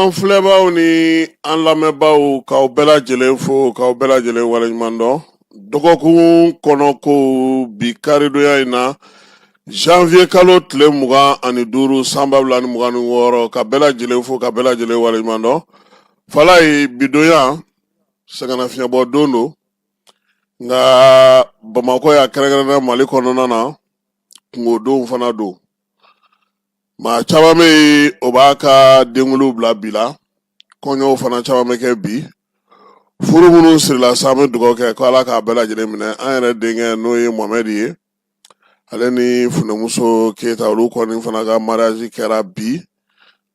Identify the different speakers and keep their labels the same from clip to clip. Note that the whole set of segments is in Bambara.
Speaker 1: An filɛbaaw ni an lamɛnbaaw, k'aw bɛɛ lajɛlen fo, k'aw bɛɛ lajɛlen waleɲuman dɔn. Dɔgɔkun kɔnɔ ko bi karidonya in na, janvier kalo tile 25, san 2026, ka bɛɛ lajɛlen fo, ka bɛɛ lajɛlen waleɲuman dɔn. Falaye, bidonya sɛgɛnnafiɲɛbɔ don don, nka Bamakɔ yan, kɛrɛnkɛrɛnnenya Mali kɔnɔna na, kungodonw fana don. Maa caman bɛ yen, o b'a ka denkundiw bila bi la. Kɔɲɔw fana caman bɛ kɛ bi. Furu minnu sirila sa, an bɛ dugawu kɛ ko Ala k'a bɛɛ lajɛlen minɛ. An yɛrɛ denkɛ, n'o ye Mohamɛdi ye, ale ni funɛmuso Keyita, olu kɔni fana ka mariage kɛra bi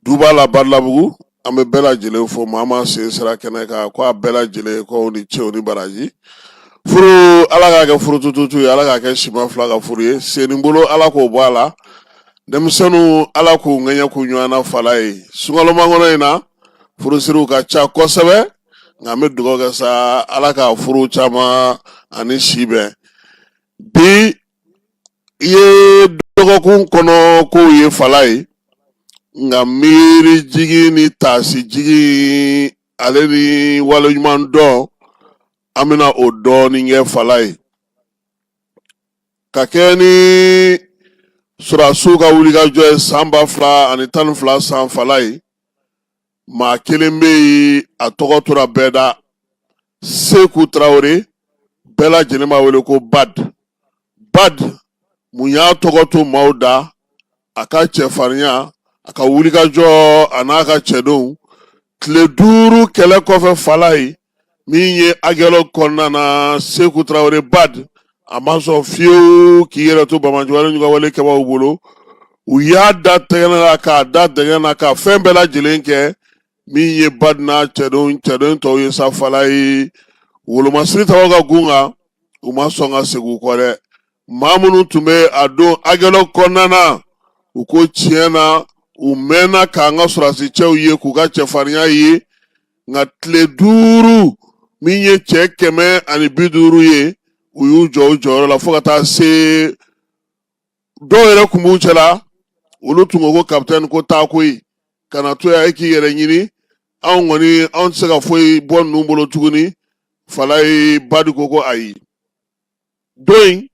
Speaker 1: duba la Badalabugu. An bɛ bɛɛ lajɛlen fo. Maa maa sen sera kɛnɛ kan, ko a bɛɛ lajɛlen ko ni ce ni baraji. Furu, Ala k'a kɛ furu tututu ye, Ala k'a kɛ sima fila ka furu ye. Sen ni bolo, Ala k'o bɔ a la. Denmisɛnninw, Ala k'u ŋɛɲɛ k'u ɲɔgɔn na. Falaye, sunkalomakɔnɔ in na, furusiriw ka ca kosɛbɛ, nka an bɛ dugawu kɛ sa, Ala ka furu caman ani si bɛn. Bi ye dɔgɔkun kɔnɔ kow ye, Falaye, nka miiri jigin ni taasi jigin, ale ni waleɲuman dɔn, an bɛna o dɔɔnin kɛ, Falaye, ka kɛ ni sɔrɔdasiw ka wulikajɔ ye san 2012 san. Falaye, maa kelen bɛ yen, a tɔgɔ tora bɛɛ da, Seku Tarawele, bɛɛ lajɛlen b'a wele ko Bad. Bad, mun y'a tɔgɔ to maaw da? A ka cɛfarinya, a ka wulikajɔ, a n'a ka cɛdenw. Tile 5 kɛlɛ kɔfɛ, Falaye, min ye Aguelhok kɔnɔna na, Seku Tarawele Bad, a ma sɔn fiyewu k'i yɛrɛ to banbaanciwale ɲugawale kɛbaaw bolo. U y'a da tɛgɛ la, k'a da dɛgɛ na, ka fɛn bɛɛ lajɛlen kɛ. Min ye Bad n'a cɛden tɔw ye sa, Falaye, wolomasiri tabaw ka gun kan, u ma sɔn ka segin u kɔ dɛ. Maa minnu tun bɛ a don Aguelhok kɔnɔna na, u ko tiɲɛ na, u mɛnna k'an ka sɔrɔdasi cɛw ye, k'u ka cɛfarinya ye, nka tile 5, min ye cɛ 150 ye, u y'u jɔ u jɔyɔrɔ la fo ka taa se. Dɔw yɛrɛ tun b'u cɛla, olu tun ko ko kapitɛni ko taa koyi, kana to yan, e k'i yɛrɛ ɲini, anw kɔni, anw tɛ se ka foyi bɔ ninnu bolo tuguni. Falaye, Badi ko ko ayi. Don in,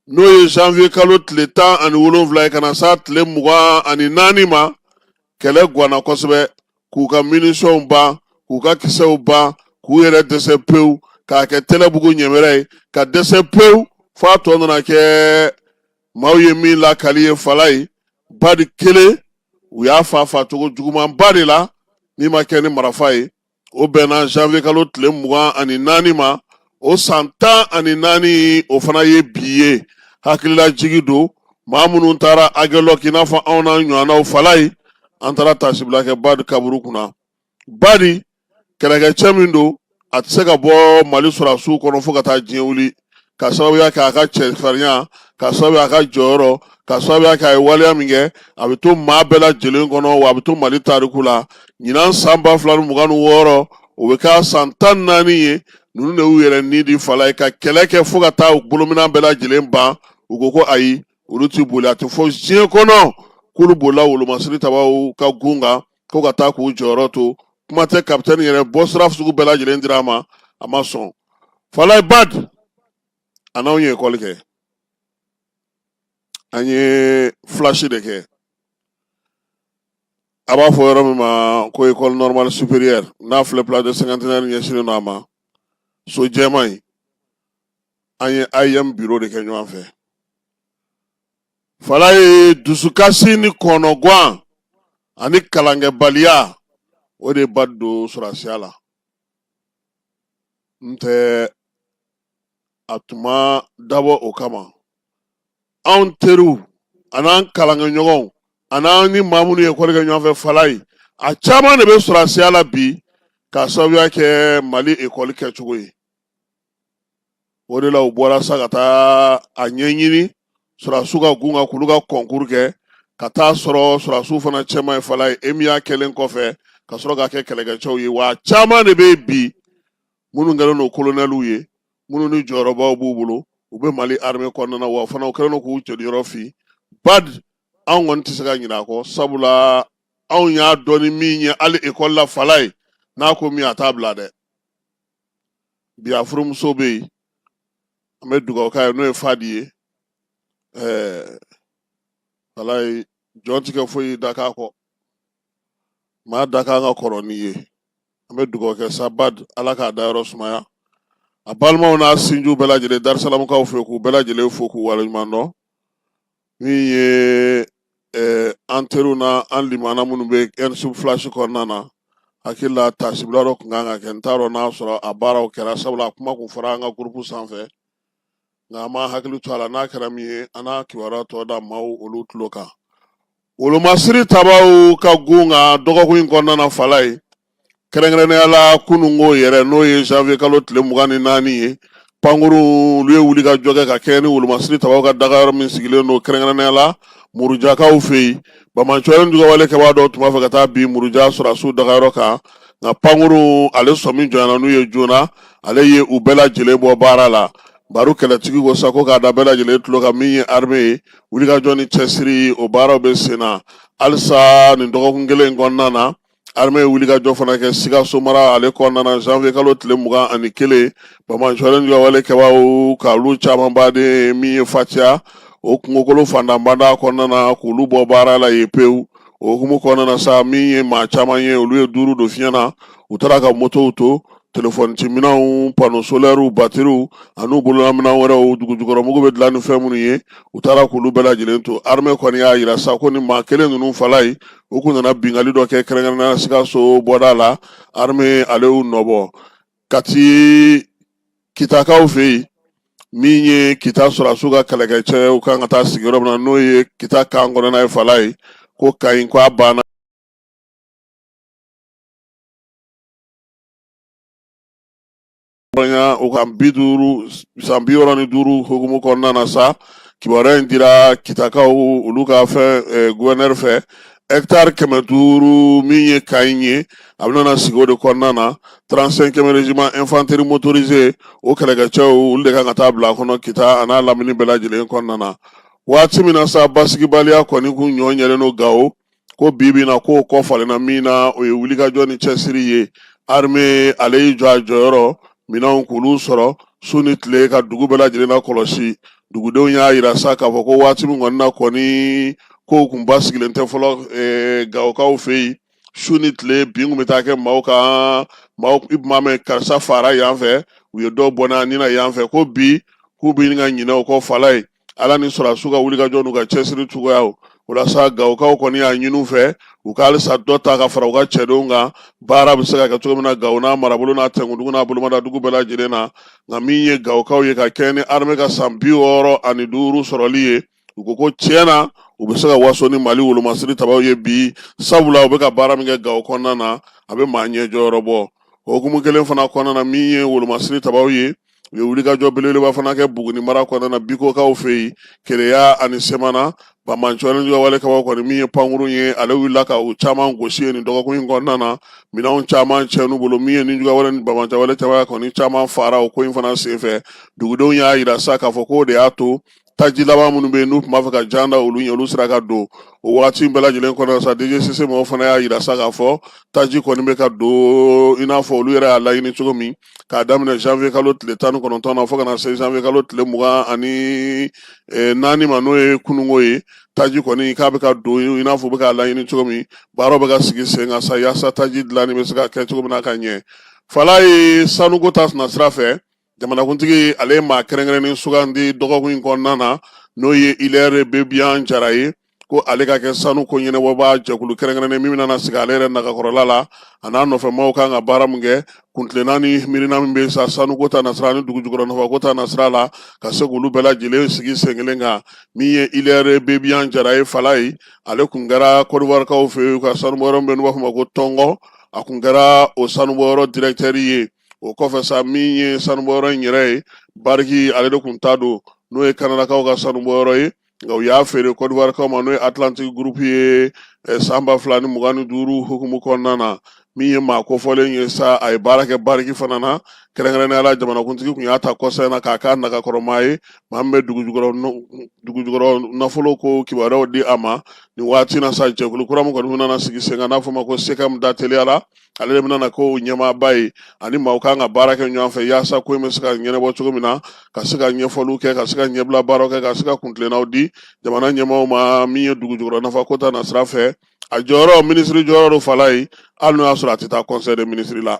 Speaker 1: n'o ye janvier kalo tile 17 ye, ka na s'a tile 24 ma, kɛlɛ ganna kosɛbɛ, k'u ka munitions ban, k'u ka kisɛw ban, k'u yɛrɛ dɛsɛ pewu, k'a kɛ tɛlɛbugu ɲɛmɛrɛ ye, ka dɛsɛ pewu, f'a tɔ nana kɛ maaw ye min lakali ye. Falaye, Badi kelen, u y'a fa facogo jugumanba de la min ma kɛ ni marafa ye. O bɛnna janvier kalo tile 24 ma, o san 14, o fana ye bi ye. Hakililajigi don, maa minnu taara Aguelhok, i n'a fɔ anw n'a ɲɔgɔnnaw, Falaye, an taara taasibila kɛ Badi kaburu kunna. Badi, kɛlɛkɛcɛ min don, a tɛ se ka bɔ Mali sɔrɔdasiw kɔnɔ fo ka taa diɲɛ wuli, ka sababuya kɛ a ka cɛfarinya, ka sababuya a ka jɔyɔrɔ, ka sababuya kɛ a ye waleya min kɛ. A bɛ to maa bɛɛ lajɛlen kɔnɔ, wa a bɛ to Mali tariku la. Ɲinan san 2026, o bɛ k'a san 14 ye. Ninnu de y'u yɛrɛ ni di, Falaye, ka kɛlɛ kɛ fo ka taa u bolominɛn bɛɛ lajɛlen ban. U ko ko ayi, olu ti boli, a tɛ fɔ diɲɛ kɔnɔ k'olu bolila wolomasiri tabaw ka gun kan ko ka taa k'u jɔyɔrɔ to. Kuma tɛ, kapitɛni yɛrɛ bɔ sira sugu bɛɛ lajɛlen dira a ma, a ma sɔn. Falaye, Bad, a n'anw ye ekɔli kɛ, an ye flash de kɛ. A b'a fɔ yɔrɔ min ma ko École normale supérieure, n'a filɛ place de Cinquantenaire ɲɛsinnen don a ma, so jɛman in, an ye AEEM bureau de kɛ ɲɔgɔn fɛ. Falaye, dusukasi ni kɔnɔgan ani kalankɛbaliya, o de ba don sɔrɔdasiya la. N tɛ a tun ma dabɔ o kama. Anw teriw an'an kalankɛɲɔgɔnw an'an ni maa minnu ye ekɔli kɛ ɲɔgɔn fɛ, Falaye, a caman de bɛ sɔrɔdasiya la bi k'a sababuya kɛ Mali ekɔli kɛcogo ye. O de la u bɔra sa ka taa a ɲɛɲini sɔrɔdasiw ka gun kan, k'olu ka concours kɛ, ka taa sɔrɔ sɔrɔdasiw fana cɛman ye, Falaye, EMIA kɛlen kɔfɛ, ka sɔrɔ ka kɛ kɛlɛkɛcɛw ye. Wa caman de bɛ yen bi minnu kɛlen don kolonɛliw ye, minnu ni jɔyɔrɔbaw b'u bolo, u bɛ Mali armée kɔnɔna na, wa fana u kɛlen don k'u jɔyɔrɔ fin. Bad, anw kɔni tɛ se ka ɲinɛ a kɔ, sabula Anw y'a dɔn ni min ye hali ekɔli la, Falaye, n'a ko min a t'a bila dɛ. Bi a furumuso bɛ yen, an bɛ dugawu k'a ye, n'o ye Fadi ye. Falaye, jɔn ti kɛ foyi dakan kɔ, maa dakan ka kɔrɔ n'i ye. An bɛ dugawu kɛ sa Bad, Ala k'a dayɔrɔ sumaya, a balimaw n'a sinjiw bɛɛ lajɛlen, Darisalamukaw fɛ, k'u bɛɛ lajɛlen fo k'u waleɲuman dɔn. Min ye an teriw na an limana minnu bɛ ENSUP Flash kɔnɔna na, hakili la taasibila dɔ tun kan ka kɛ, n t'a dɔn n'a sɔrɔ a baaraw kɛra, sabula a kuma kun fɔra an ka gurupu sanfɛ, nka an b'an hakili to a la. N'a kɛra min ye, an n'a kibaruya tɔ da maaw olu tulo kan. Wolomasiri tabaw ka gun kan dɔgɔkun in kɔnɔna na, Falaye, kɛrɛnkɛrɛnnenya la kununko yɛrɛ, n'o ye janvier kalo tile 24 ye, pankuru olu ye wuli ka jɔ kɛ ka kɛɲɛ ni wolomasiri tabaw ka dagayɔrɔ min sigilen don kɛrɛnkɛrɛnnenya la Murujakaw fɛ yen. Banbaanciwale jugawale kɛbaa dɔw tun b'a fɛ ka taa bin Muruja sɔrɔdasiw dagayɔrɔ kan, nka pankuru ale sɔmi jɔnyana n'u ye joona, ale ye u bɛɛ lajɛlen bɔ baara la. Baro kɛlɛtigi ko sa ko k'a da bɛɛ lajɛlen tulo kan, min ye armée ye, wulikajɔ ni cɛsiri o baaraw bɛ sen na halisa nin dɔgɔkun kelen in kɔnɔna na. Armée ye wulikajɔ fana kɛ Sikaso mara ale kɔnɔna na janvier kalo tile 21, banbaanciwale jugawale kɛbaaw k'olu caman baden min ye Fatiya o kungokolo fantanbanda kɔnɔna na, k'olu bɔ baara la yen pewu. O hukumu kɔnɔna na sa, min ye maa caman ye, olu ye duuru don fiɲɛ na, u taara ka motow to, telefɔni ciminɛnw, panneau solairew, batiriw an'u bololaminɛn wɛrɛw, dugujukɔrɔmugu bɛ dilan ni fɛn minnu ye, u taara k'olu bɛɛ lajɛlen to. Armée kɔni y'a yira sa ko ni maa kelen ninnu, Falaye, u kun nana binkanni dɔ kɛ kɛrɛnkɛrɛnnenya Sikaso bɔda la, armée ale y'u nɔbɔ. Kati Kitakaw fɛ yen, min ye Kita sɔrɔdasiw ka kɛlɛkɛcɛw kan ka taa sigi yɔrɔ min na, n'o ye Kita kan kɔnɔna ye, Falaye, ko kan in ko a banna o kan 50 san 65 hukumu kɔnɔna na sa. Kibaruya in dira Kitakaw olu ka fɛn gouverneur fɛ. Hectare 500 min ye kan in ye, a bɛna sigi o de kɔnɔna na. 35e régiment infanterie motorisée o kɛlɛkɛcɛw, olu de kan ka taa bila a kɔnɔ Kita a n'a lamini bɛɛ lajɛlen kɔnɔna na. Waati min na sa basigibaliya kɔni kun ɲɔ ɲɛlen don Gawo, ko bi bi na k'o kɔ falenna min na, o ye wulikajɔ ni cɛsiri ye. Armée ale y'i jɔ a jɔyɔrɔ, minɛnw k'olu sɔrɔ su ni tile ka dugu bɛɛ lajɛlen na kɔlɔsi. Dugudenw y'a yira sa k'a fɔ ko waati min kɔni na kɔni kow kun basigilen tɛ fɔlɔ Gawokaw fɛ yen, su ni tile bin kun bɛ taa kɛ maaw kan, maaw i tun b'a mɛn karisa fara yan fɛ, u ye dɔ bɔnna ni na yan fɛ, ko bi k'u bɛ ɲini ka ɲinɛ o kɔ, Falaye, Ala ni sɔrɔdasiw ka wulikajɔ n'u ka cɛsiri cogoyaw. O la sa, Gawokaw kɔni y'a ɲini u fɛ u ka halisa dɔ ta ka fara u ka cɛdenw kan, baara bɛ se ka kɛ cogo min na Gawo n'a marabolo n'a tɛnkundugu n'a bolomadadugu bɛɛ lajɛlen na. Nka min ye Gawokaw ye, ka kɛɲɛ ni armée ka san 65 sɔrɔli ye, u ko ko tiɲɛ na u bɛ se ka waso ni Mali wolomasiri tabaw ye bi, sabula u bɛ ka baara min kɛ Gawo kɔnɔna na, a bɛ maa ɲɛ jɔyɔrɔ bɔ. O hukumu kelen fana kɔnɔna na, min ye wolomasiri tabaw ye, u ye wulikajɔ belebeleba fana kɛ Buguni mara kɔnɔna na, Bikokaw fɛ yen, Keleya ani Semana. Banbaanciwale jugawale kɛbaaw kɔni, min ye pankurun ye, ale wulila ka u caman gosi yen nin dɔgɔkun in kɔnɔna na, minɛnw caman tiɲɛn'u bolo. Min ye nijugawale ni banbaanciwale caman kɔni caman fara o ko in fana senfɛ. Dugudenw y'a yira sa k'a fɔ k'o de y'a to taji laban minnu bɛ yen, n'u tun b'a fɛ ka jan da olu ɲɛ, olu sera ka don. O waati in bɛɛ lajɛlen kɔnɔ sa, DGCC mɔgɔw fana y'a yira sa k'a fɔ taji kɔni bɛ ka don i n'a fɔ olu yɛrɛ y'a laɲini cogo min, k'a daminɛ janvier kalo tile 19 na fo ka na se janvier kalo tile 24 ma, n'o ye kununko ye. Taji kɔni k'a bɛ ka don i n'a fɔ u bɛ k'a laɲini cogo min, baaraw bɛ ka sigi sen kan sa yaasa taji dilanni bɛ se ka kɛ cogo min na ka ɲɛ. Falaye, sanuko ta sira fɛ, jamanakuntigi ale ye maa kɛrɛnkɛrɛnnen sugandi dɔgɔkun in kɔnɔna na, n'o ye Hilaire Bebian Jara ye, ko ale ka kɛ sanu ko ɲɛnabɔbaa jɛkulu kɛrɛnkɛrɛnnen min bɛna sigi ale yɛrɛ nagakɔrɔla la, a n'a nɔfɛmaaw kan ka baara min kɛ, kuntilenna ni miirina min bɛ sa sanuko ta nasira ni dugujukɔrɔ nafako ta nasira la, ka se k'olu bɛɛ lajɛlen sigi sen kelen kan. Min ye Hilaire Bebian Jara ye, Falaye, ale kun kɛra Kɔdiwarikaw fɛ yen, u ka sanubɔyɔrɔ min bɛ n'u b'a fɔ o ma ko Tɔngɔ, a kun kɛra o sanubɔyɔrɔ directeur ye. O kɔfɛ sa, min ye sanubɔyɔrɔ in yɛrɛ ye, Barrick ale de kun ta don, n'o ye Kanadakaw ka sanubɔyɔrɔ ye, nka u y'a feere Kɔdiwarikaw ma, n'o ye Atlantique Group ye. san 2025 hukumu kɔnɔna na. Min ye maa kofɔlen ye sa, a ye baara kɛ Barrick fana na, kɛrɛnkɛrɛnnenya la jamanakuntigi tun y'a ta kɔsa in na k'a k'a nagakɔrɔmaa ye, maa min bɛ dugujukɔrɔ nafolo ko kibaruyaw di a ma. Nin waati na sa, jɛkulu kura min kɔni bɛna sigi sen kan, n'a fɔ ma ko SECAM da teliya la, ale de bɛna na k'o ɲɛmaaba ye, ani maaw kan ka baara kɛ ɲɔgɔn fɛ yaasa ko in bɛ se ka ɲɛnabɔ cogo min na, ka se ka ɲɛfɔliw kɛ, ka se ka ɲɛbila baaraw kɛ, ka se ka kuntilennaw di jamana ɲɛmaaw ma. Min ye dugujukɔrɔ nafa ko ta nasira fɛ, a jɔyɔrɔ minisiri jɔyɔrɔ don Falaye, hali n'o y'a sɔrɔ a tɛ taa conseil des ministres la.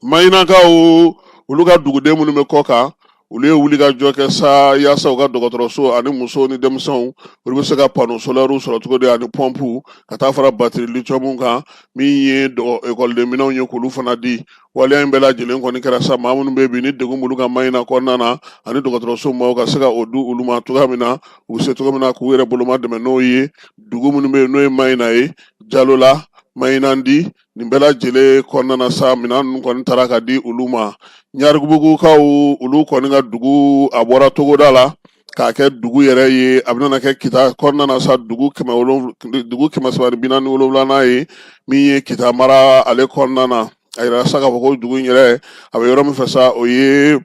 Speaker 1: Mahinakaw, olu ka duguden minnu bɛ kɔ kan, olu ye wulikajɔ kɛ sa yaasa u ka dɔgɔtɔrɔso ani musow ni denmisɛnw, olu bɛ se ka panneau solaires sɔrɔ cogo di, ani pɔnpu, ka taa fara batiri lithium kan, min ye ekɔliden minɛnw ye, k'olu fana di. Waleya in bɛɛ lajɛlen kɔni kɛra sa, maa minnu bɛ bi ni degun b'olu kan Mahina kɔnɔna na, ani dɔgɔtɔrɔso maaw ka se ka o di olu ma cogoya min na, u bɛ se cogo min na k'u yɛrɛ boloma dɛmɛ n'o ye. Dugu minnu bɛ yen, n'o ye Mahina ye, Jalola, Mahinandi, nin bɛɛ lajɛlen kɔnɔna na sa, minɛn ninnu kɔni taara ka di olu ma. Ɲarigubugukaw, olu kɔni ka dugu, a bɔra togoda la k'a kɛ dugu yɛrɛ ye. A bɛna kɛ Kita kɔnɔna na sa, dugu 747nan ye, min ye Kita mara ale kɔnɔna na. A yira sa k'a fɔ ko dugu in yɛrɛ, a bɛ yɔrɔ min fɛ sa, o ye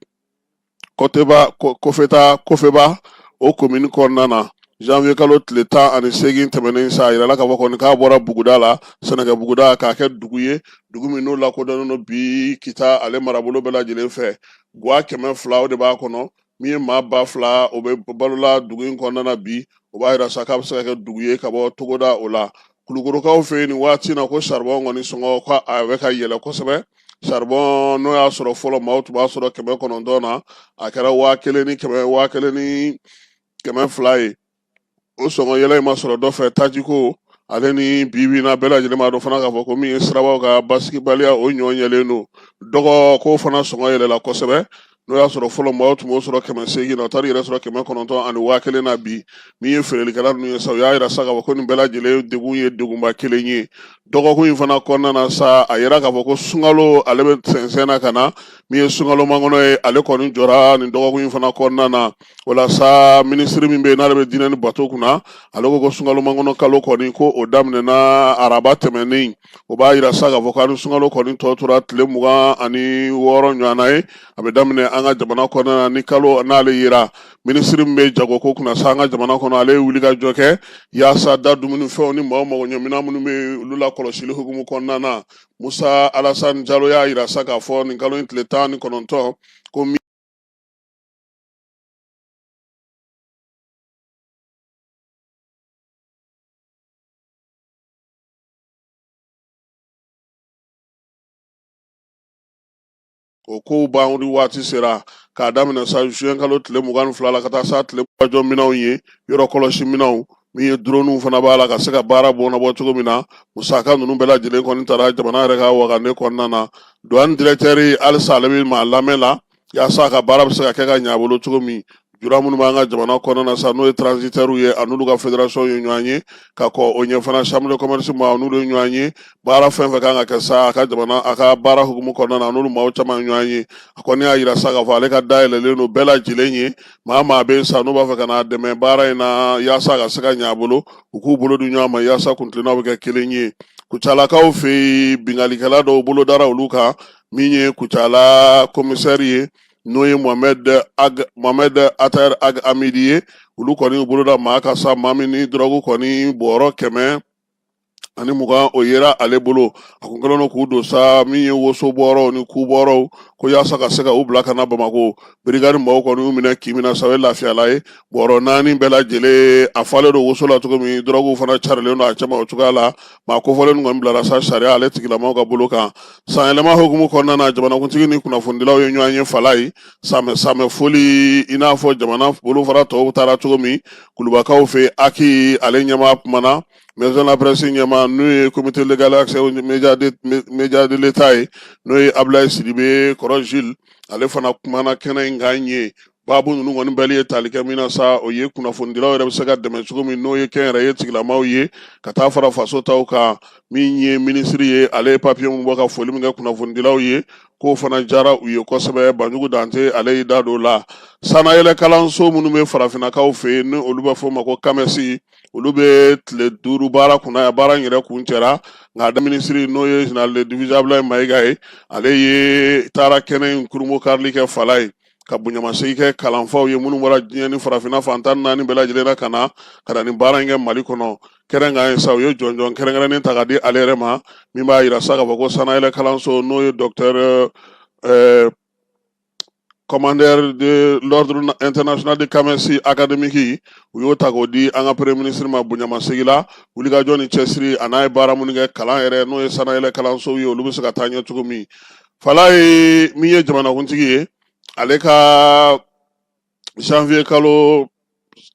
Speaker 1: Kɔteba Kofeta Kofeba, o komini kɔnɔna na. Janvier kalo tile 18 tɛmɛnen sa, a yirala k'a fɔ kɔni k'a bɔra buguda la, sɛnɛkɛ buguda, k'a kɛ dugu ye, dugu min n'o lakodɔnnen don bi Kita ale marabolo bɛɛ lajɛlen fɛ. Gwa 200, o de b'a kɔnɔ. Min ye maa 2000, o bɛ balola dugu in kɔnɔna na bi. O b'a yira sa k'a bɛ se ka kɛ dugu ye ka bɔ togoda o la. Kulukorokaw fɛ yen nin waati na, ko saribɔn kɔni sɔngɔ, ko a bɛ ka yɛlɛ kosɛbɛ. Saribɔn, n'o y'a sɔrɔ fɔlɔ maaw tun b'a sɔrɔ 900 na, a kɛra 1100, 1200 ye. O sɔngɔ yɛlɛ in ma sɔrɔ dɔ fɛ tajiko ale ni bibi na. Bɛɛ lajɛlen b'a dɔn fana k'a fɔ ko min ye sirabaw ka basigibaliya, o ɲɔ ɲɛlen don. Dɔgɔ k'o fana sɔngɔ yɛlɛla kosɛbɛ. N'o y'a sɔrɔ fɔlɔ maaw tun b'o sɔrɔ 800 na, o taar'i yɛrɛ sɔrɔ 900 ani 1000 na bi. Min ye feerelikɛla ninnu ye sa, u y'a yira sa k'a fɔ ko nin bɛɛ lajɛlen degun ye degunba kelen ye. Dɔgɔkun in fana kɔnɔna na sa, a yira k'a fɔ ko sunkalo ale bɛ sɛnsɛn na ka na. Min ye sunkalo makɔnɔ ye, ale kɔni jɔra nin dɔgɔkun in fana kɔnɔna na. O la sa, minisiri min bɛ yen n'ale bɛ diinɛ ni bato kunna, ale ko ko sunkalo makɔnɔ kalo kɔni, ko o daminɛna araba tɛmɛnen. O b'a yira sa k'a fɔ k'an ni sunkalo kɔni tɔ tora tile 26 ɲɔgɔnna ye, a bɛ daminɛ an ka jamana kɔnɔna na ni kalo n'ale yera. Minisiri min bɛ jagoko kunna sa an ka jamana kɔnɔ, ale ye wulikajɔ kɛ yaasa da dumunifɛnw ni maaw magoɲɛminɛn minnu bɛ yen, olu la kɔlɔsili hukumu kɔnɔna na. Musa Alasani Jalo y'a yira sa k'a fɔ nin kalo in tile 19, ko o kow ban waati sera k'a daminɛ sa juin kalo tile 22 la ka taa sa tile jɔ minɛnw ye, yɔrɔ kɔlɔsi minɛnw, min ye droniw fana b'a la, ka se ka baara bɔnabɔ cogo min na. Musaka ninnu bɛɛ lajɛlen kɔni taara jamana yɛrɛ ka wagande kɔnɔna na. Douane directeur halisa ale bɛ maa lamɛn la yaasa a ka baara bɛ se ka kɛ ka ɲɛ a bolo cogo min. Jura minnu b'an ka jamana kɔnɔna na sa, n'o ye transitaires ye, a n'olu ka fédération ye ɲɔgɔn ye ka kɔn o ɲɛ fana, chambre de commerce maaw n'olu ye ɲɔgɔn ye. Baara fɛn fɛn kan ka kɛ sa a ka jamana, a ka baara hukumu kɔnɔna na, n'olu maaw caman ye ɲɔgɔn ye. A kɔni y'a yira sa k'a fɔ ale ka dayɛlɛlen don bɛɛ lajɛlen ye. Maa maa bɛ yen sa n'u b'a fɛ ka n'a dɛmɛ baara in na yaasa a ka se ka ɲɛ a bolo, u k'u bolo di ɲɔgɔn ma yaasa kuntilennaw bɛ kɛ kelen ye. Kucalakaw fɛ yen, binkannikɛla dɔw bolo dara olu kan. Min ye Kucala commissaire ye, n'o ye Mohamed Attaher Ag Amidi ye, olu kɔni y'u bolo da maa kan sa, maa min ni dɔrɔgu kɔni bɔrɔ 120, o yera ale bolo. A kun kɛlen don k'u don sa min ye woso bɔrɔw ni ku bɔrɔw ko yaasa ka se ka u bila ka na Bamakɔ. Brigade maaw kɔni y'u minɛ k'i minɛ sa, o ye lafiyala ye. Bɔrɔ naani bɛɛ lajɛlen, a falen don woso la cogo min, dɔrɔguw fana carilen don a cɛma o cogoya la. Maa kofɔlen kɔni bilara sa sariya ale tigilamaw ka bolo kan. Sanyɛlɛma hukumu kɔnɔna na, jamanakuntigi ni kunnafonidilaw ye ɲɔgɔn ye Falaye. Samɛ foli, i n'a fɔ jamana bolofara tɔw taara cogo min, Kulubakaw fɛ, HAC ale ɲɛmaa kumana. Maison de la presse ɲɛmaa, n'o ye comité légal accès aux médias de l'État ye, n'o ye Abdoulaye Sidibe kɔrɔ Jules, ale fana kumana kɛnɛ in kan ye. Baabu ninnu kɔni bɛɛ ye tali kɛ min na sa, o ye kunnafonidilaw yɛrɛ bɛ se ka dɛmɛ cogo min, n'o ye kɛnyɛrɛye tigilamaw ye, ka taa fara faso taw kan. Min ye minisiri ye, ale ye papiye min bɔ ka foli min kɛ kunnafonidilaw ye, k'o fana diyara u ye kosɛbɛ. Banjugu Dante, ale y'i da don o la. Sanayɛlɛ kalanso minnu bɛ farafinnakaw fɛ yen, ni olu bɛ fɔ o ma ko CAMES, olu bɛ tile 5 baara kunna yan. Baara in yɛrɛ kuncɛra, nka da minisiri, n'o ye général de division Abdoulaye Mayiga ye, ale ye taara kɛnɛ in kurunbonkarili kɛ fala ye, ka bonyamasegin kɛ kalanfaw ye minnu bɔra diɲɛ ni farafinna fan 14 bɛɛ lajɛlen na ka na nin baara in kɛ Mali kɔnɔ. Kɛnɛ kan ye sa, u ye jɔnjɔn kɛrɛnkɛrɛnnen ta ka di ale yɛrɛ ma, min b'a yira sa k'a fɔ ko sanayɛlɛ kalanso, n'o ye docteur commandeur de l'ordre international de CAMES académique, u y'o ta k'o di an ka premier ministre ma bonyamasegin la, wulikajɔ ni cɛsiri a n'a ye baara minnu kɛ kalan yɛrɛ, n'o ye sanayɛlɛ kalansow ye, olu bɛ se ka taa ɲɛ cogo min. Fala ye min ye jamanakuntigi ye, ale ka janvier kalo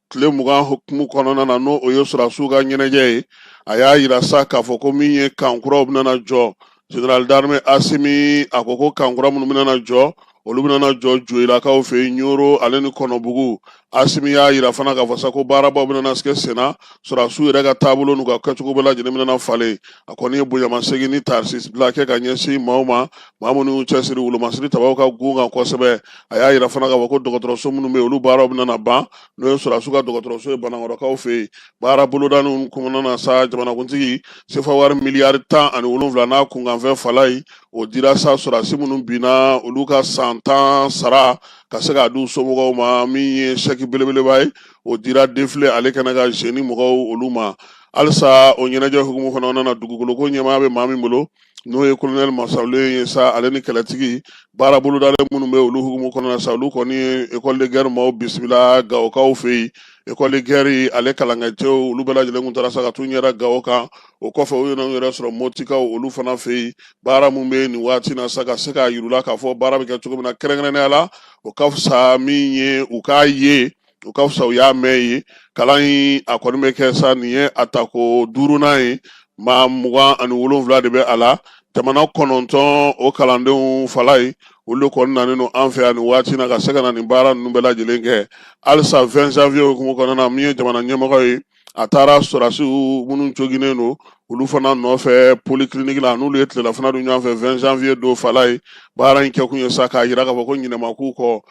Speaker 1: tile 20 hukumu kɔnɔna na, n'o o ye sɔrɔdasiw ka ɲɛnajɛ ye, a y'a yira sa k'a fɔ ko min ye camp kuraw bɛna jɔ. Général d'armée Asimi, a ko ko camp kura minnu bɛna jɔ, olu bɛna jɔ Joyilakaw fɛ yen, Ɲoro ale ni Kɔnɔbugu. Asimi y'a yira fana k'a fɔ sa ko baarabaw bɛna kɛ senna, sɔrɔdasiw yɛrɛ ka taabolo n'u ka kɛcogo bɛɛ lajɛlen bɛna falen. A kɔni ye bonyamasegin ni taasibila kɛ ka ɲɛsin maaw ma, maa minnu y'u cɛsiri wolomasiri tabaw ka gun kan kosɛbɛ. A y'a yira fana k'a fɔ ko dɔgɔtɔrɔso minnu bɛ yen, olu baaraw bɛna ban, n'o ye sɔrɔdasiw ka dɔgɔtɔrɔso ye Banankɔrɔkaw fɛ yen. Baara bolodaninw kɔnɔna na sa, jamanakuntigi sefa wari miliyari 17 n'a kunkanfɛn fala ye, o dira sa sɔrɔdasi minnu binna, olu ka san 10 sara ka se k'a di u somɔgɔw ma. Min ye sɛki belebeleba ye, o dira défilé ale kɛnɛ kan zeni mɔgɔw olu ma. Halisa o ɲɛnajɛ hukumu kɔnɔna na, dugukoloko ɲɛmaa bɛ maa min bolo, n'o ye kolonɛli Masabilen ye sa, ale ni kɛlɛtigi baara bolodalen minnu bɛ olu hukumu kɔnɔna sa, olu kɔni ye école de guerre maaw bisimila Gawokaw fɛ yen. École de guerre ale kalankɛcɛw, olu bɛɛ lajɛlen kun taara sa ka t'u ɲɛda Gawo kan. O kɔfɛ, u yɛrɛ yɛrɛ sɔrɔ Motikaw olu fana fɛ yen. Baara mun bɛ nin waati na sa, ka se k'a yir'u la k'a fɔ baara bɛ kɛ cogo min na kɛrɛnkɛrɛnnenya la, o ka fisa min ye u k'a ye, o ka fisa u y'a mɛn ye. Kalan in a kɔni bɛ kɛ sa, nin ye a tako duurunan ye, maa 27 de bɛ a la, jamana 9 o kalandenw fala ye. Olu de kɔni nanen don an fɛ yan nin waati na ka se ka na nin baara ninnu bɛɛ lajɛlen kɛ. Halisa 20 janvier hukumu kɔnɔna na, min ye jamana ɲɛmɔgɔ ye, a taara sɔrɔdasiw minnu joginnen don, olu fana nɔfɛ polyclinique la, n'olu ye tilelafana dun ɲɔgɔn fɛ 20 janvier don fala ye. Baara in kɛkun ye sa k'a yira k'a fɔ ko ɲinɛ ma k'u kɔ.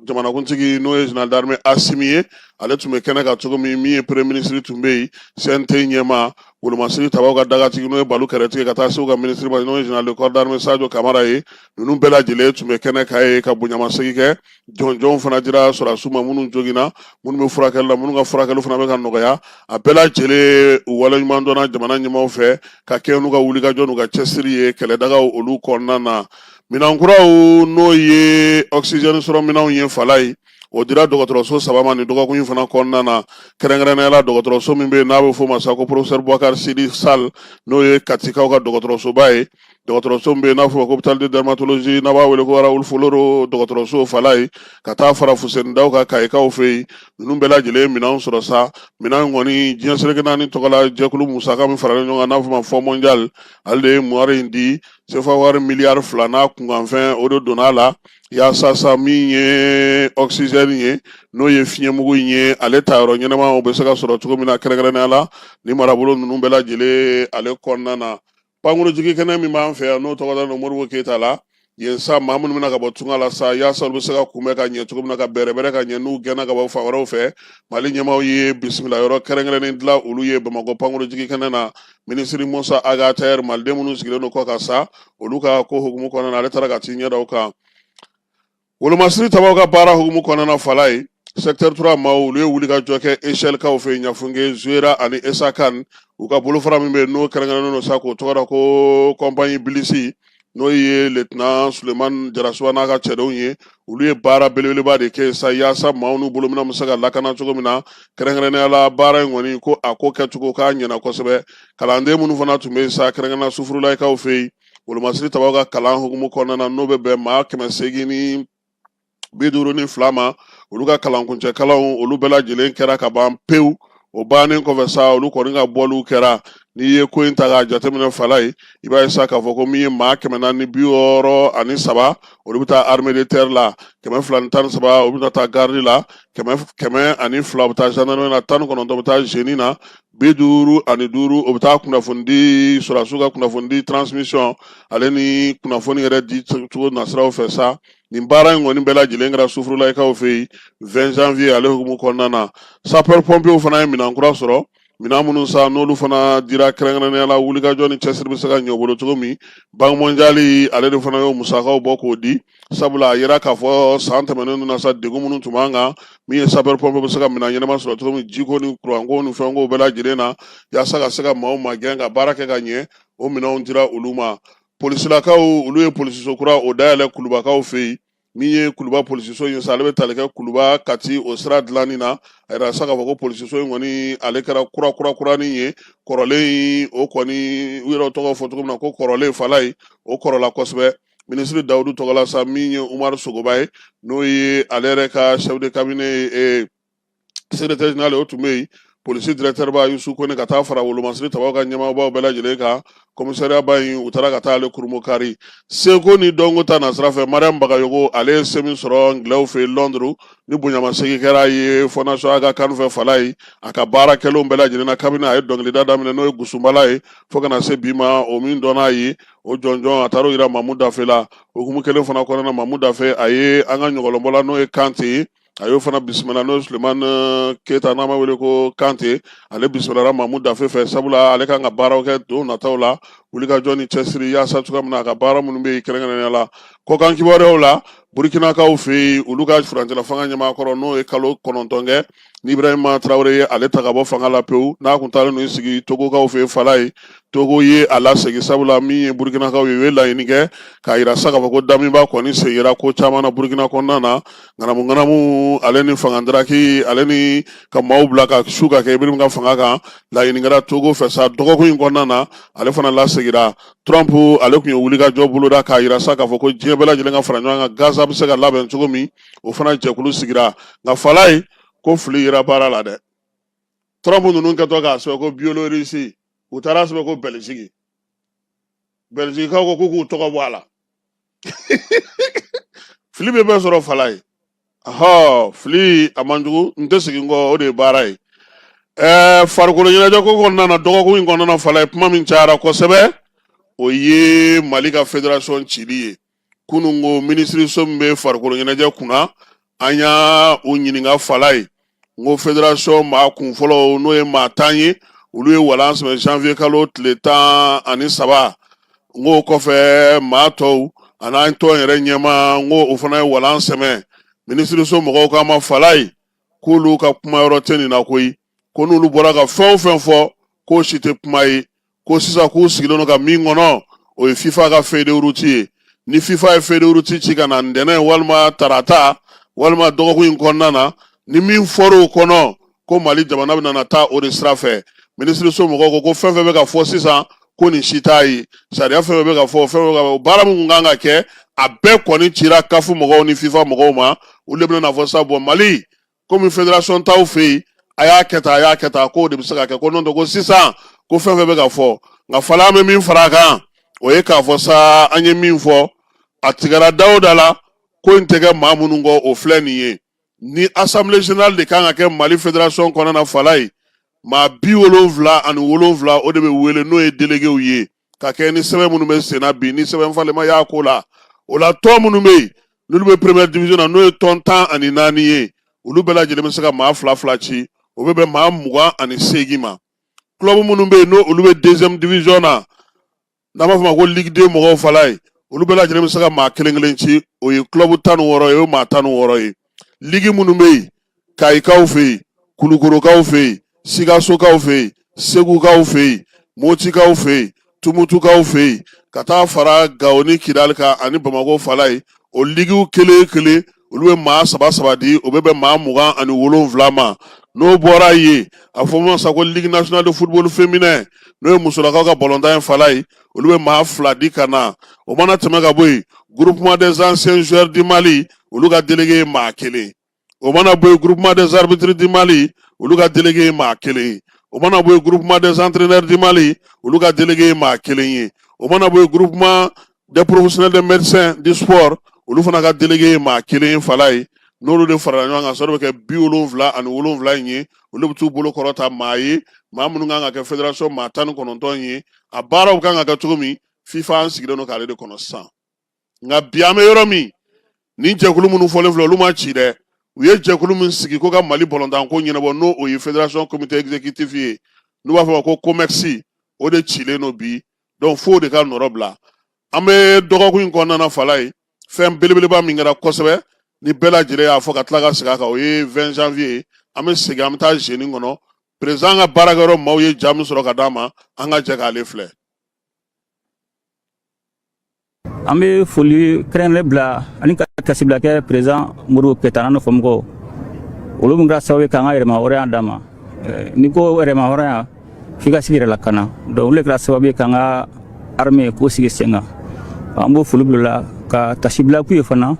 Speaker 1: Jamanakuntigi, n'o ye général d'armée Asimi ye, ale tun bɛ kɛnɛ kan cogo min, min ye premier ministre tun bɛ yen, CNT ɲɛmaa, wolomasiri tabaw ka dagatigi, n'o ye Balu Kɛrɛtigi, ka taa se u ka ministre ma, n'o ye général de corps d'armée Sadio Kamara ye, ninnu bɛɛ lajɛlen tun bɛ kɛnɛ kan ye ka bonyamasegin kɛ. Jɔnjɔnw fana dira sɔrɔdasiw ma minnu joginna, minnu bɛ furakɛli la, minnu ka furakɛli fana bɛ ka nɔgɔya. A bɛɛ lajɛlen u waleɲuman dɔnna jamana ɲɛmaaw fɛ ka kɛɲɛ n'u ka wulikajɔ n'u ka cɛsiri ye kɛlɛdagaw olu kɔnɔna na. Minɛn kuraw, n'o ye oxygène sɔrɔ minɛnw ye fala ye, o dira dɔgɔtɔrɔso saba ma nin dɔgɔkun in fana kɔnɔna na, kɛrɛnkɛrɛnnenya la dɔgɔtɔrɔso min bɛ yen n'a bɛ f'o ma sa ko professeur Boubacar Sidi Sall, n'o ye Katikaw ka dɔgɔtɔrɔsoba ye, dɔgɔtɔrɔso min bɛ yen n'a fɔ ko hôpital de dermatologie, n'a b'a wele ko Raoul Follereau dɔgɔtɔrɔso fala ye, ka taa fara Fuseni Daw ka Kayikaw fɛ yen. Ninnu bɛɛ lajɛlen ye minɛnw sɔrɔ sa. Minɛn in kɔni, diɲɛ seleke naani tɔgɔla jɛkulu musaka min faralen ɲɔgɔn kan, n'a fɔ ma Fonds mondial, ale de ye wari in di. Sefa wari miliyari 2 n'a kunkanfɛn, o de donna a la yaasa sa min ye oxygène ye, n'o ye fiɲɛmugu in ye, ale ta yɔrɔ ɲɛnama o bɛ se ka sɔrɔ cogo min na, kɛrɛnkɛrɛnnenya la ni marabolo ninnu bɛɛ lajɛlen ale kɔnɔna na. Pankurujigi kɛnɛ min b'an fɛ yan, n'o tɔgɔ dalen don Modibo Keyita la yen sa, maa minnu bɛna ka bɔ tunga la sa, yaasa olu bɛ se ka kunbɛn ka ɲɛ cogo min na, ka bɛrɛbɛrɛ ka ɲɛ n'u gɛnna ka bɔ fan wɛrɛw fɛ, Mali ɲɛmaaw ye bisimila yɔrɔ kɛrɛnkɛrɛnnen dilan olu ye Bamakɔ pankurujigi kɛnɛ na. Minisiri Musa Ag Attaher, maliden minnu sigilen don kɔ kan sa, olu ka ko hukumu kɔnɔna na, ale taara ka t'i ɲɛ da o kan. Wolomasiri tabaw ka baara hukumu kɔnɔna fala ye, secteur 3 maaw, olu ye wulikajɔ kɛ Echelle-kaw fɛ yen, Ɲafunke, Zuera ani Esakan. U ka bolofara min bɛ yen, n'o kɛrɛnkɛrɛnnen don sa k'o tɔgɔ da ko compagnie Bilisi, n'o ye lieutenant Suleiman Jarasuba n'a ka cɛdenw ye, olu ye baara belebeleba de kɛ sa yaasa maaw n'u bolominɛnw bɛ se ka lakana cogo min na. Kɛrɛnkɛrɛnnenya la, baara in kɔni ko a ko kɛcogo k'a ɲɛna kosɛbɛ. Kalanden minnu fana tun bɛ yen sa, kɛrɛnkɛrɛnnenya Sufurulayi-kaw fɛ yen, wolomasiri tabaw ka kalan hukumu kɔnɔna na, n'o bɛ bɛn maa 852 ma, olu ka kalankuncɛ kalanw, olu bɛɛ lajɛlen kɛra ka ban pewu. O bannen kɔfɛ sa, olu kɔni ka bɔliw kɛra. N'i ye ko in ta k'a jateminɛ, Falaye, i b'a ye sa k'a fɔ ko min ye maa 463, olu bɛ taa armée de terre la, 213, olu bɛ taa garde la, 102 bɛ taa gendarmerie la, 19 bɛ taa génie na, 55, o bɛ taa kunnafonidi, sɔrɔdasiw ka kunnafonidi transmission ale ni kunnafoni yɛrɛ di cogo nasiraw fɛ sa. Nin baara in kɔni bɛɛ lajɛlen kɛra Sufurulayi fɛ yen 20 janvier ale hukumu kɔnɔna na. Sapeur pompiers fana ye minɛn kura sɔrɔ, minɛn minnu sa n'olu fana dira kɛrɛnkɛrɛnnenya la wulikajɔ ni cɛsiri bɛ se ka ɲɛ u bolo cogo min. Banque mondiale ale de fana y'o musakaw bɔ k'o di, sabula a yira k'a fɔ san tɛmɛnen na sa, degun minnu tun b'an kan, min ye sapeur pompier bɛ se ka minɛn ɲɛnama sɔrɔ cogo min, jiko ni kuranko ni fɛnko bɛɛ lajɛlen na, yaasa ka se ka maaw magɛn ka baara kɛ ka ɲɛ, o minɛnw dira olu ma. Polisilakaw, olu ye polisiso kura o dayɛlɛ Kulubakaw fɛ yen. Min ye Kuluba polisiso in sa, ale bɛ tali kɛ Kuluba Kati o sira dilanni na. A yira sa k'a fɔ ko polisiso in kɔni, ale kɛra kura kura kuranin ye. Kɔrɔlen in, o kɔni, u yɛrɛ tɔgɔ fɔ cogo min na ko kɔrɔlen, Falaye, o kɔrɔla kosɛbɛ. Minisiri Dawudu tɔgɔla sa, min ye Umaru Sogoba ye, n'o ye ale yɛrɛ ka chef de cabinet ye, secrétaire général, o tun bɛ yen, polisi directeur ba Yusu Kone, ka taa fara wolomasiri tabaw ka ɲɛmaabaw bɛɛ lajɛlen kan. Commissariat ba in, u taara ka taa ale kurunbonkari. Seko ni dɔnko ta nasira fɛ, Mariam Bagayogo, ale ye se min sɔrɔ Angilɛw fɛ yen Londres, ni bonyamasegin kɛra ye Fondation Aga Khan fɛ, Falaye, a ka baara kɛlenw bɛɛ lajɛlen na kabini a ye dɔnkilida daminɛ, n'o ye Gusunbala ye, fo ka na se bi ma, o min dɔnn'a ye, o jɔnjɔn a taar'o yira Mamu Dafe la. O hukumu kelen fana kɔnɔna na, Mamu Dafe, a ye an ka ɲɔgɔlɔnbɔla, n'o ye Kante ye, a y'o fana bisimila, n'o ye Sulemani Keyita, n'an b'a wele ko Kante. Ale bisimilara Mamu Dafe fɛ, sabula ale kan ka baaraw kɛ don nataw la, wulikajɔ ni cɛsiri, yaasa cogoya min na a ka baara minnu bɛ yen, kɛrɛnkɛrɛnnenya la kɔkan kibaruyaw la, Burukinakaw fɛ yen, olu ka furancɛla fanga ɲɛmaa kɔrɔ, n'o ye kalo 9 kɛ ni Ibrahima Traoré ye ale ta ka bɔ fanga la pewu, n'a kun taalen n'o sigi Togokaw fɛ yen, Falaye, Togo ye a lasegin, sabula min ye Burukinakaw ye, u ye laɲini kɛ k'a yira sa k'a fɔ ko Damiba kɔni seginna ko caman na Burukina kɔnɔna na, ŋanamu ŋanamu ale ni fanga daraki ale ni ka maaw bila ka su ka kɛ Ibrahim ka fanga kan. Laɲini kɛra Togo fɛ sa dɔgɔkun in kɔnɔna na, ale fana lasegira. Trump, ale tun ye wulikajɔ boloda k'a yira sa k'a fɔ ko diɲɛ bɛɛ lajɛlen ka fara ɲɔgɔn kan, Gaza bɛ se ka labɛn cogo min, o fana jɛkulu sigira. Nka Falaye, ko fili yera baara la dɛ. Trump ninnu kɛtɔ k'a sɛbɛn ko Biélorussie, u taara sɛbɛn ko Bɛliziki. Bɛlizikikaw ko k'u k'u tɔgɔ bɔ a la. Fili bɛ bɛɛ sɔrɔ, Falaye. Ɔhɔ, fili a man jugu, n tɛ segin kɔ, o de ye baara ye. Farikolo ɲɛnajɛ ko kɔnɔna na, dɔgɔkun in kɔnɔna na, Falaye, kuma min cayara kosɛbɛ, o ye Mali ka fédération cili ye. Kunun ko minisiriso min bɛ farikolo ɲɛnajɛ kunna, an y'a u ɲininka, Falaye, n ko fédération maa kun fɔlɔ, n'o ye maa 10 ye, olu ye walan sɛmɛ janvier kalo tile 13. N k'o kɔfɛ, maa tɔw an'an tɔn yɛrɛ ɲɛmaa, n ko o fana ye walan sɛmɛ. Minisiriso mɔgɔw k'a ma, Falaye, k'olu ka kuma yɔrɔ tɛ nin na koyi, ko n'olu bɔra ka fɛn o fɛn fɔ, k'o si tɛ kuma ye, ko sisan k'u sigilen don ka min kɔnɔ, o ye FIFA ka feuille de route ye. Ni FIFA ye feuille de route ci ka na ntɛnɛn walima tarata walima dɔgɔkun in kɔnɔna na, ni min fɔra o kɔnɔ, ko Mali jamana bɛna na taa o de sira fɛ. Minisiriso mɔgɔw ko ko fɛn fɛn bɛ ka fɔ sisan, ko nin si t'a ye sariya. Fɛn fɛn bɛ ka fɔ, fɛn fɛn bɛ ka fɔ, baara min kun kan ka kɛ, a bɛɛ kɔni cira CAF mɔgɔw ni FIFA mɔgɔw ma. Olu de bɛna na fɔ sa, bon, Mali komi fédération t'aw fɛ yen, a y'a kɛ tan, a y'a kɛ tan, k'o de bɛ se ka kɛ. Ko n'o tɛ, ko sisan ko fɛn fɛn bɛ ka fɔ. Nka Fala, an bɛ min fara a kan, o ye k'a fɔ sa, an ye min fɔ, a tigɛra da o da la, ko in tɛ kɛ maa minnu kɔ, o filɛ nin ye. Ni assemblée générale de kan ka kɛ Mali fédération kɔnɔna na, Falaye, maa 77, o de bɛ wele, n'o ye déléguéw ye, ka kɛ ni sɛbɛn minnu bɛ senna bi, ni sɛbɛn falenma y'a ko la. O la, tɔn minnu bɛ yen, n'olu bɛ première division na, n'o ye tɔn 14 ye, olu bɛɛ lajɛlen bɛ se ka maa fila fila ci, o bɛ bɛn maa 28 ma. Club minnu bɛ yen, n'o olu bɛ deuxième division na, n'an b'a fɔ ma ko Ligue 2 mɔgɔw, Falaye, olu bɛɛ lajɛlen bɛ se ka maa kelen kelen ci, o ye club 16 ye, o ye maa 16 ye. Ligue minnu bɛ yen, Kayikaw fɛ yen, Kulukorokaw fɛ yen, Sikasokaw fɛ yen, Segukaw fɛ yen, Motikaw fɛ yen, Tumutukaw fɛ yen, ka taa fara Gawo ni Kidali kan ani Bamakɔ, Falaye, o ligiw kelen kelen, olu bɛ maa saba saba di, o bɛ bɛn maa 27 ma. N'o bɔra yen, a fɔ ma sa ko Ligue nationale de football féminin, n'o ye musolakaw ka balontan ye, Falaye, olu bɛ maa fila di ka na. O mana tɛmɛ ka bɔ yen, Groupement des anciens joueurs du Mali, olu ka délégué ye maa kelen. O mana bɔ yen, Groupement des arbitres du Mali, olu ka délégué ye maa kelen ye. O mana bɔ yen, groupement des entraîneurs du Mali, olu ka délégué ye maa kelen ye. O mana bɔ yen, groupement des professionnels des médecins du sport, olu fana ka délégué ye maa kelen ye. Falaye, n'olu de farala ɲɔgɔn kan, sɔrɔ bɛ kɛ 77 in ye. Olu bɛ t'u bolo kɔrɔta maa ye, maa minnu kan ka kɛ fédération maa 19 ye. A baaraw kan ka kɛ cogo min, FIFA an sigilen don k'ale de kɔnɔ sisan. Nka bi an bɛ yɔrɔ min, nin jɛkulu minnu fɔlen filɛ, olu ma ci dɛ. U ye jɛkulu min sigi ko ka Mali balontanko ɲɛnabɔ, n'o o ye fédération comité exécutif ye, n'u b'a fɔ ma ko COMEX, o de cilen don bi. Donc f'o de ka nɔrɔ bila. An bɛ dɔgɔkun in kɔnɔna na, Falaye, fɛn belebeleba min kɛra kosɛbɛ ni bɛɛ lajɛlen y'a fɔ ka tila ka segin a kan, o ye 20 janvier ye. An bɛ segin, an bɛ taa zeni kɔnɔ, président ka baarakɛyɔrɔ maaw ye ja min sɔrɔ ka d'a ma, an ka jɛ k'ale filɛ.
Speaker 2: An bɛ foli kɛrɛnkɛrɛn bila ani ka tasibila kɛ président Modibo Keyita n'a nɔfɛmɔgɔw, olu min kɛra sababu ye k'an ka yɛrɛmahɔrɔnya d'an ma. N'i ko yɛrɛmahɔrɔnya, f'i ka sigi yɛrɛ lakana. Donc olu de kɛra sababu ye k'an ka armée k'o sigi sen kan. An b'o foli bila la ka tasibila k'u ye fana.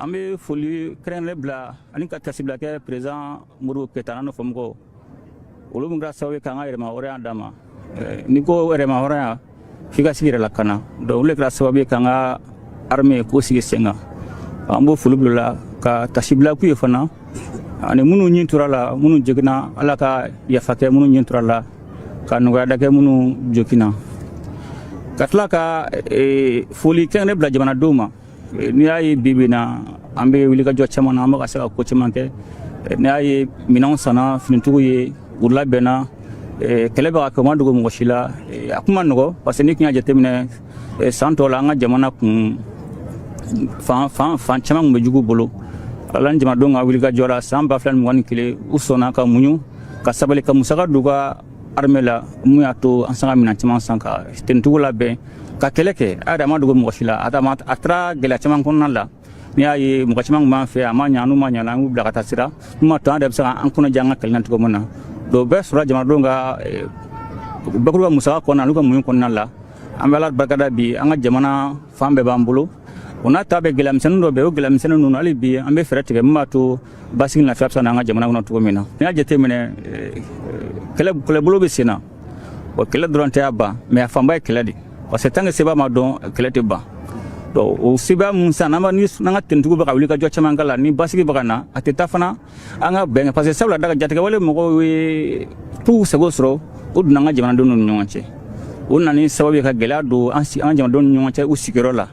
Speaker 2: An bɛ foli kɛrɛnkɛrɛn bila ani ka tasibila kɛ président Modibo Keyita n'a nɔfɛmɔgɔw, olu min kɛra sababu ye k'an ka yɛrɛmahɔrɔnya d'an ma. N'i ko yɛrɛmahɔrɔnya, f'i ka sigi yɛrɛ lakana. Donc olu de kɛra sababu ye k'an ka armée k'o sigi sen kan. An b'o foli bila la ka tasibila k'u ye fana, ani minnu ɲin tora la, minnu joginna, Ala ka yafa kɛ minnu ɲin tora la, ka nɔgɔya da kɛ minnu joginna, ka tila ka foli kɛrɛnkɛrɛn bila jamanadenw ma. N'i y'a ye bi bi na an bɛ wulikajɔ caman na, an bɛ ka se ka ko caman kɛ. N'i y'a ye minɛnw sanna, finitigiw ye u labɛnna, kɛlɛ bɛ ka kɛ, u ma dogo mɔgɔ si la. A kun ma nɔgɔ, parce que n'i tun y'a jateminɛ san tɔw la, an ka jamana kun fan fan fan caman tun bɛ jugu bolo. Ala ni jamanadenw ka wulikajɔ la, san 2021, u sɔnna ka muɲu, ka sabali, ka musaka don u ka armée la mun y'a to an sera ka minɛn caman san ka tenitigiw labɛn ka kɛlɛ kɛ. A yɛrɛ a ma dogo mɔgɔ si la, a taara gɛlɛya caman kɔnɔna la. N'i y'a ye mɔgɔ caman tun b'an fɛ, a ma ɲa, n'u ma ɲa, an y'u bila ka taa sira mun b'a to an yɛrɛ bɛ se k'an kɔnɔ jɛ an ka kɛlɛ na cogo min na. Donc bɛɛ sɔrɔla jamanadenw ka bakuruba musaka kɔnɔna n'u ka muɲu kɔnɔna la. An bɛ Ala barikada bi, an ka jamana fan bɛɛ b'an bolo. O n'a ta bɛɛ, gɛlɛyamisɛnnin dɔ bɛ yen. O gɛlɛyamisɛnnin ninnu, hali bi an bɛ fɛɛrɛ tigɛ min b'a to basigi, lafiya bɛ se ka na an ka jamana kɔnɔ cogo min na. N'i y'a jateminɛ, kɛlɛbolo bɛ sen na. O kɛlɛ dɔrɔn tɛ a ban, mais a fanba ye kɛlɛ de, parce que tant que seba ma dɔn, kɛlɛ tɛ ban. Donc o seba mun sisan, n'an ka tenitigiw bɛ ka wuli ka jɔ caman k'a la, ni basigi bɛ ka na, a tɛ taa fana an ka bɛn, parce que sabula da ka jatigɛwale mɔgɔw ye t'u sago sɔrɔ, o donna an ka jamanadenw ni ɲɔgɔn cɛ. O nana ni sababu ye ka gɛlɛya don an ka jamanadenw ni ɲɔgɔn cɛ u sigiyɔrɔ la.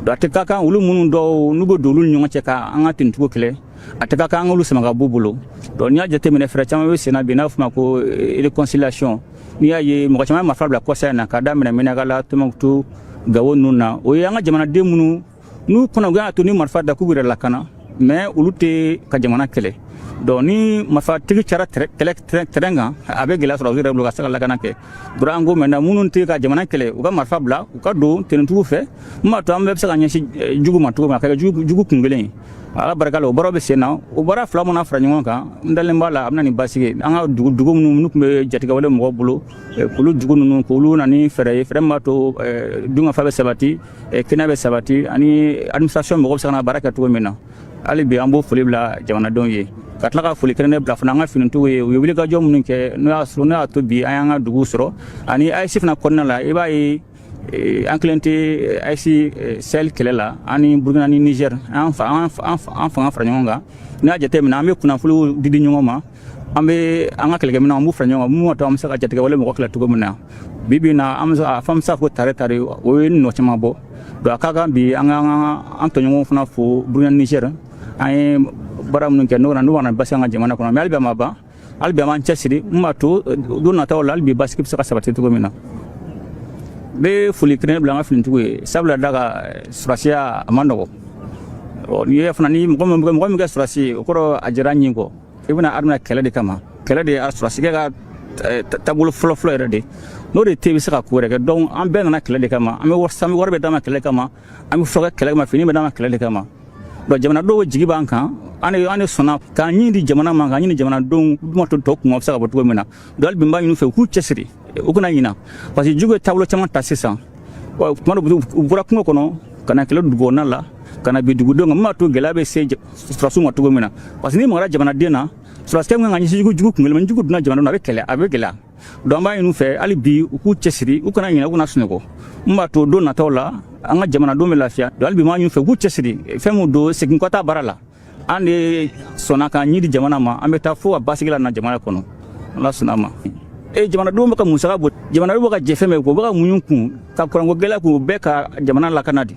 Speaker 2: Donc a tɛ ka kan olu minnu dɔw n'u bɛ don olu ni ɲɔgɔn cɛ ka an ka tenitigiw kɛlɛ, a tɛ ka kan an k'olu sama ka b'u bolo. Donc n'i y'a jateminɛ, fɛɛrɛ caman bɛ sen na bi n'a fɔ ma ko réconciliation. N'i y'a ye mɔgɔ caman ye marifa bila kɔsa in na, k'a daminɛ Menakala, Tɔnbukutu, Gawo ninnu na, o ye an ka jamanaden minnu n'u kɔnɔ y'a to ni marifa da k'u yɛrɛ lakana, mais olu tɛ ka jamana kɛlɛ. Donc ni marifatigi cayara kɛlɛ terrain kan, a bɛ gɛlɛya sɔrɔ u yɛrɛ bolo ka se ka lakana kɛ. Donc an ko maintenant, minnu tɛ ka jamana kɛlɛ, u ka marifa bila, u ka don tenitigiw fɛ, mun b'a to an bɛɛ bɛ se ka ɲɛsin jugu ma cogo min na, ka kɛ jugu kun kelen ye. Ala barika la, o baaraw bɛ sen na. O baara fila mana fara ɲɔgɔn kan, n dalen b'a la, a bɛ na ni basigi an ka dugu minnu n'u tun bɛ jatigɛwale mɔgɔw bolo, k'olu dugu ninnu, k'olu na ni fɛɛrɛ ye, fɛɛrɛ min b'a to dunkafa bɛ sabati, kɛnɛya bɛ sabati, ani administration mɔgɔw bɛ se ka na baara kɛ cogo min na. Hali bi an b'o foli bila jamanadenw ye, ka tila ka foli kɛrɛnkɛrɛn bila fana an ka finitigiw ye. U ye wulikajɔ minnu kɛ, n'o y'a sɔrɔ n'o y'a to bi an y'an ka dugu sɔrɔ. Ani AES fana kɔnɔna la, i b'a ye an kelen tɛ AES Sahel kɛlɛ la. An ni Burukina ni Niger, an fanga fara ɲɔgɔn kan. N'i y'a jateminɛ, an bɛ kunnafoniw di di ɲɔgɔn ma, an bɛ an ka kɛlɛkɛminɛnw, an b'u fara ɲɔgɔn kan, mun b'a to an bɛ se ka jatigɛwale mɔgɔ kɛlɛ cogo min na. Bi bi in na, an bɛ se a fɔ, an bɛ se k'a fɔ tare tare, o ye nɔ caman bɔ. Donc a ka kan bi an ka an tɔɲɔgɔnw fana fo, Burukina, Niger, an ye baara minnu kɛ, n'o nana basigi an ka jamana kɔnɔ. Mais hali bi a ma ban, hali bi an b'an cɛsiri, mun b'a to don nataw la, hali bi basigi bɛ se ka sabati cogo min na. N bɛ foli kɛrɛnkɛrɛn bila an ka finitigiw ye, sabula da ka sɔrɔsiya a ma nɔgɔ. N'i ye fana ni mɔgɔ min kɛ sɔrɔsi ye, o kɔrɔ a jɛra ɲin kɔ. I bɛna armée kɛlɛ de kama, kɛlɛ de ye sɔrɔsikɛ ka taabolo fɔlɔ-fɔlɔ yɛrɛ de. N'o de tɛ, i bɛ se ka ko wɛrɛ kɛ. Donc an bɛɛ nana kɛlɛ de kama, an bɛ wari bɛ d'an ma kɛlɛ kama, an bɛ furakɛ kɛlɛ kama, fini bɛ d'an ma kɛlɛ de kama. Donc jamanadenw jigi b'an kan, an de sɔnna k'an ɲin di jamana ma, k'an ɲini jamanadenw ma to tɔ kun bɛ se ka bɔ cogo min na. Donc hali bi n b'a ɲini u fɛ, u k'u cɛsiri, u kana ɲina, parce que jugu ye taabolo caman ta sisan. Tuma dɔ, u bɔra kungo kɔnɔ ka na kɛlɛ dugu kɔnɔna la, ka na bin dugudenw kan, min b'a to gɛlɛya bɛ se sɔrɔsiw ma cogo min na. Parce que n'i magara jamanaden na, sɔrɔsikɛ min kan ka ɲɛsin jugu kun kelen ma, ni jugu donna jamana na, a bɛ kɛlɛ, a bɛ gɛlɛya. Donc an b'a ɲini u fɛ hali bi, u k'u cɛsiri, u kana ɲinɛ, u kana sunɔgɔ, min b'a to don nataw la, an ka jamanadenw bɛ lafiya. Donc hali bi n b'a ɲini u fɛ, u k'u cɛsiri. Fɛn min don, segin kɔ t'a baara la. An de sɔnna k'an ɲi di jamana ma, an bɛ taa fo ka basigi la na jamana kɔnɔ, Ala sɔnna a ma. E jamanadenw bɛ ka musaka bɔ, jamanadenw bɛ ka jɛ fɛn bɛɛ kɔ, u bɛ ka muɲu kun ka kuranko gɛlɛya kun, u bɛɛ ka jamana lakana de.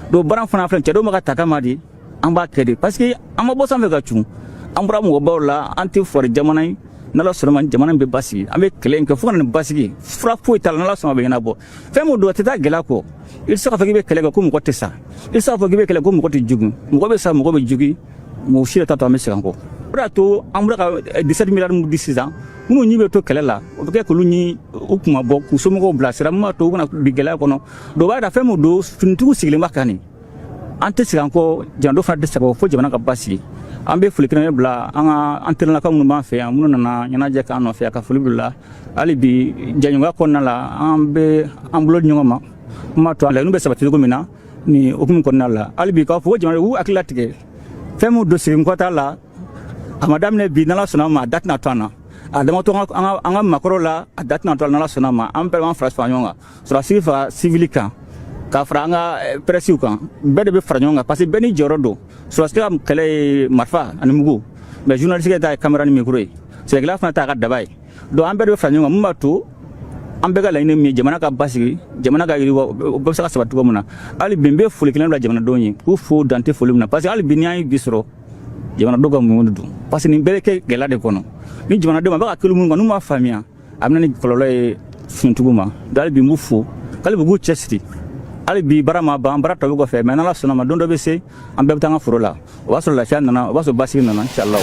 Speaker 2: Donc baara fana filɛ, cɛdenw bɛ ka ta kama de, an b'a kɛ de, parce que an ma bɔ sanfɛ ka cun, an bɔra mɔgɔbaw la, an tɛ fɔri jamana ye. N'Ala sɔnna ma, jamana in bɛ basigi. An bɛ kɛlɛ in kɛ fo ka na nin basigi. Fura foyi t'a la, n'Ala sɔnna, a bɛ ɲɛnabɔ. Fɛn min don, a tɛ taa gɛlɛya kɔ. I tɛ se k'a fɔ k'i bɛ kɛlɛ kɛ ko mɔgɔ tɛ sa, i tɛ se k'a fɔ k'i bɛ kɛlɛ ko mɔgɔ tɛ jogin. Mɔgɔ bɛ sa, mɔgɔ bɛ jogin, mɔgɔ si de t'a to an bɛ segin an kɔ. O de y'a to an bɔra ka 17 milliards di sisan. Minnu ɲi bɛ to kɛlɛ la, o bɛ kɛ k'olu ɲi u kuma bɔ, k'u somɔgɔw bilasira, min b'a to u kana bin gɛlɛya kɔnɔ. Donc o b'a yira fɛn min don, finitigiw sigilen b'a kan nin. An tɛ segin an kɔ, jamanadenw fana tɛ segin kɔ fo jamana ka basigi. An bɛ foli kɛrɛnkɛrɛn bila an ka an terilakaw minnu b'an fɛ yan, minnu nana ɲɛnajɛ k'an nɔfɛ, ka foli bila. Hali bi jɛɲɔgɔnya kɔnɔna la, an bɛ an bolo di ɲɔgɔn ma, min b'a to laɲiniw bɛ sabati cogo min na nin hukumu kɔnɔna la. Hali bi k'a fɔ ko jamana u hakili latigɛ, fɛn min don, segin kɔ t'a la. A ma daminɛ bi, n'Ala sɔnna ma, a da tɛna to an na. A dama to an ka maakɔrɔw la, a da tɛna to a la, n'Ala sɔnna ma. An bɛɛ b'an fara fara ɲɔgɔn kan, sɔrɔdasi fara civil kan, ka fara an ka prɛsiw kan, bɛɛ de bɛ fara ɲɔgɔn kan, parce que bɛɛ n'i jɔyɔrɔ don. Sɔrɔdasi ka kɛlɛ ye marifa ani mugu, mais journaliste ta ye caméra ni micro ye, sɛnɛkɛla fana t'a ka daba ye. Donc an bɛɛ de bɛ fara ɲɔgɔn kan, mun b'a to an bɛɛ ka laɲini min ye, jamana ka basigi, jamana ka yiriwa, o bɛɛ bɛ se ka sabati cogo min na. Hali bi n bɛ foli kelen bila jamanadenw ye, k'u fo dan tɛ foli min na, parce que hali bi n'i y'an ye bi sɔrɔ, jamanadenw ka muɲu de don, parce que nin bɛɛ bɛ kɛ gɛlɛya de kɔnɔ. Ni jamanadenw a bɛ ka kelen minnu kan, n'u m'a faamuya, a bɛ na ni kɔlɔlɔ ye finitigiw ma. Donc hali bi n b'u fo, hali bi k'u cɛsiri. Hali bi baara ma ban, baara tɔ bɛ kɔfɛ, mais n'Ala sɔnna ma, don dɔ bɛ se, an bɛɛ bɛ taa an ka foro la, o b'a sɔrɔ lafiya nana, o b'a sɔrɔ basigi nana, inshallah.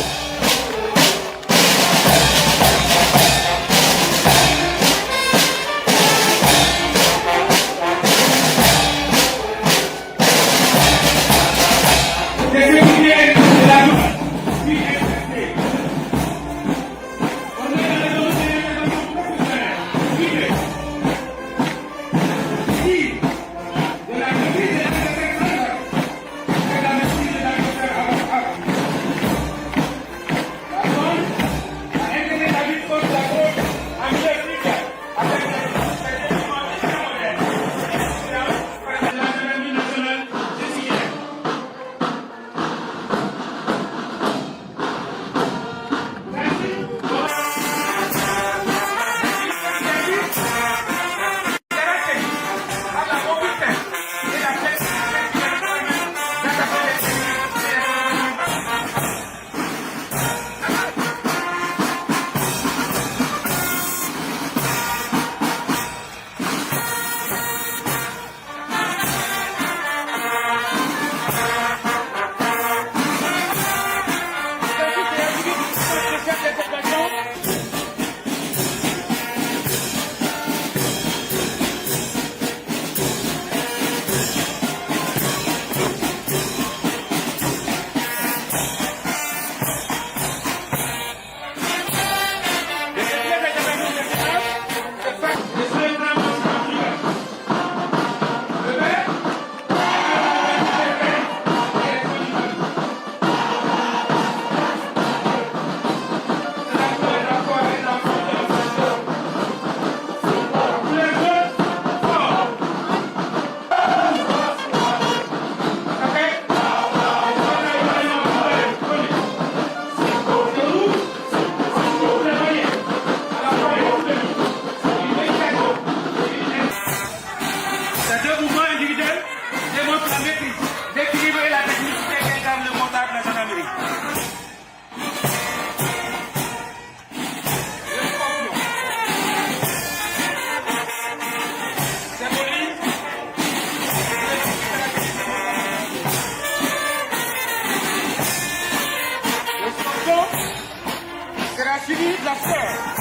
Speaker 3: Vive la paix.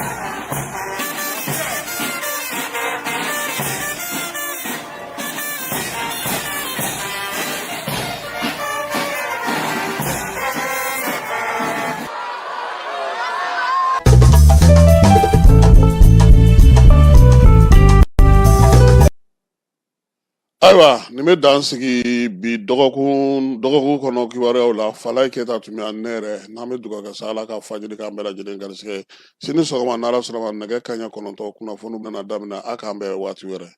Speaker 1: Ayiwa, nin bɛ dan sigi bi dɔgɔkun kɔnɔ kibaruyaw la. Falaye Keyita tun bɛ yan, ne yɛrɛ n'an bɛ dugawu kɛ sa, Ala ka fajiri k'an bɛɛ lajɛlen garisɛgɛ. Sini sɔgɔma, n'Ala sɔnna ma, nɛgɛ kanɲɛ 9, kunnafoni bɛna daminɛ. A k'an bɛn waati wɛrɛ.